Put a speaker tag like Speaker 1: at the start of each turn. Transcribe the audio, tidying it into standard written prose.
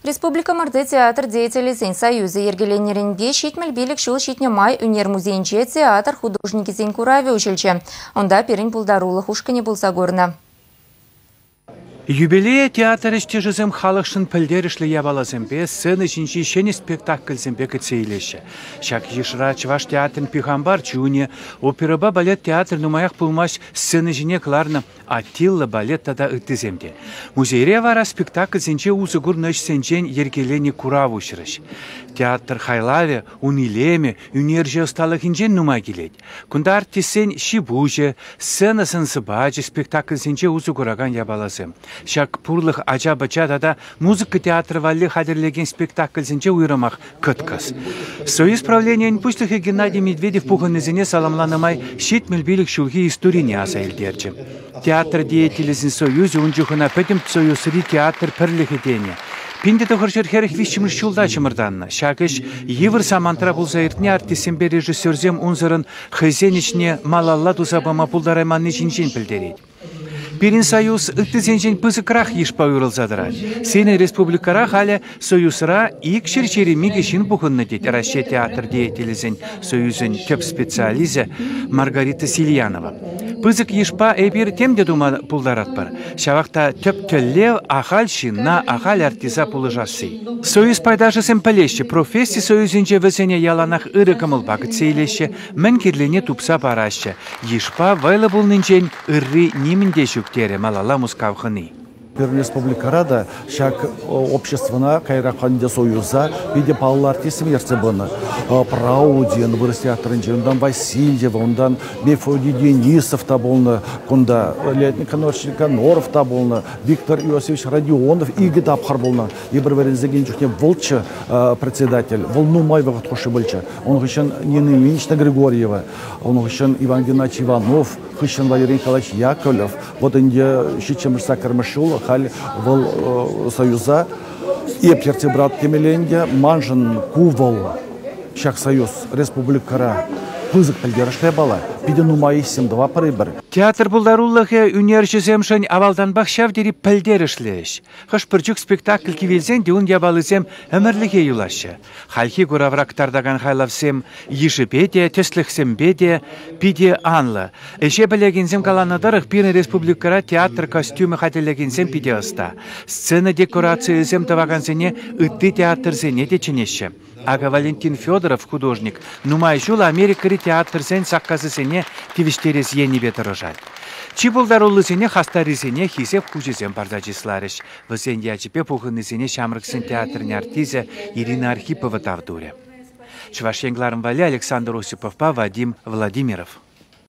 Speaker 1: Республикӑмӑрти театр деятелӗсен союзӗ йӗркеленнӗренпе 75 ҫул ҫитнӗ май ӳнер музейӗнче театр художникӗсен куравӗ уҫӑлчӗ. Унта пирӗн пултарулӑх ушкӑнӗ пулса курнӑ.
Speaker 2: Юбилее театр ӗҫтешӗсем халӑхшӑн пӗлтерӗшлӗ япаласемпе, сцена ҫинчи ҫӗнӗ спектакльсемпе кӗтсе илеҫҫӗ. Ҫак йышра Чӑваш театрӗн Пихампар чунӗ, оперӑпа балет театрӗ нумаях пулмасть сцена ҫине кӑларнӑ Аттила балет тата ыттисем те. Музейре вара спектакльсенче усӑ курнӑ ӗҫсенчен йӗркеленӗ курав уҫрӗҫ. Театр хайлавӗ, ун илемӗ, ӳнерҫӗ ӑсталӑхӗнчен нумай килет. Кунта артистсен ҫи-пуҫӗ, сцена сӑн-сӑпачӗ спектакльсенче усӑ куракан япаласем. Ҫак пурлӑх ача-пӑча тата музыка театрӗ валли хатӗрлекен спектакльсенче уйрӑмах кӑткӑс. Союз правленийӗн пуҫлӑхӗ Геннадий Медведев пухӑннисене саламланӑ май 75 ҫулхи историне аса илтерчӗ. Театр деятелӗсен союзӗ ун чух ӑна пӗтӗм Союзри театр пӗрлӗхӗ тенӗ. 1943 ҫулта чӑмӑртаннӑ. Ҫак ӗҫ йывӑр самантра пулса иртни артистсемпе режиссерсем унсӑрӑн хӑйсен ӗҫне малалла туса пама пултарайманни ҫинчен пӗлтерет. Пирӗн союз ыттисенчен пысӑкрах йышпа уйрӑлса тӑрать. Сирӗн республикӑра халӗ союзра 222 ҫын пухӑннӑ тет Раҫҫей театр деятелӗсен союзӗн тӗп специалисчӗ Маргарита Сильянова. Пысӑк йышпа эпир тем те тума пултаратпӑр. Ҫавах та тӗп тӗллев ахаль ҫынна, ахаль артиста пулӑшасси. Союз пайташӗсем пӗлеҫҫӗ, професси союзӗнче вӗсене яланах ырӑ кӑмӑлпа кӗтсе илеҫҫӗ, мӗн кирлине тупса параҫҫӗ. Йышпа вӑйлӑ пулнинчен ырри нимӗн те ҫук, терӗ малалла Мускав хӑни.
Speaker 3: Пирӗн республикӑра та ҫак обществӑна, кайрах ӗнтӗ Союза питӗ паллӑ артистсем ертсе пынӑ. Праудин вырӑс театрӗнче, унтан Васильева, унтан Мефодий Денисов та пулнӑ кунта, Леонид Никонорович Никаноров та пулнӑ, Виктор Иосифович Родионов икӗ тапхӑр пулнӑ. Эпир вӗренсе килнӗ чухне вӑлччӗ председатель, вӑл нумай вӑхӑт хушши пулчӗ. Ун хыҫҫӑн Нина Ильинична Григорьева, ун хыҫҫӑн Иван Геннадьевич Иванов, хыҫҫӑн Валерий Николаевич Яковлев. Вот ӗнтӗ ҫиччӗмӗш саккӑрмӗш ҫул халь вӑл союза эп ертсе пырат темелле ӗнтӗ. Маншӑн ку вӑл ҫак союз республикӑра пысӑк пӗлтерӗшлӗ япала. Питӗ нумай ӗҫсем тӑватпӑр эпир.
Speaker 2: Театр пултарулӑхӗ ӳнерҫӗсемшӗн авалтанпах ҫав тери пӗлтерӗшлӗ ӗҫ. Хӑш-пӗр чух спектакль кивелсен те ун япалисем ӗмӗрлӗхе юлаҫҫӗ. Хальхи куравра кӑтартакан хайлавсем йышӗпе те, тӗслӗхсемпе те питӗ анлӑ. Ӗҫе пӗлекенсем каланӑ тӑрӑх, пирӗн республикӑра театр костюмӗ хатӗрлекенсем питӗ ӑста. Сцена декорацийӗсем тӑвакансене ытти театрсене те чӗнеҫҫӗ. Акӑ Валентин Федоров художник нумай ҫул Америкӑри театрсен саккасӗсене тивӗҫтерес енӗпе тӑрӑшать. Чи пултаруллисене хастаррисене хисеп хучӗсем парса чысларӗҫ. Вӗсен ячӗпе пухӑннисене ҫамрӑксен театрӗн артисчӗ Ирина Архипова тав турӗ. Чӑваш Ен кӑларӑм валли Александр Осиповпа Вадим Владимиров.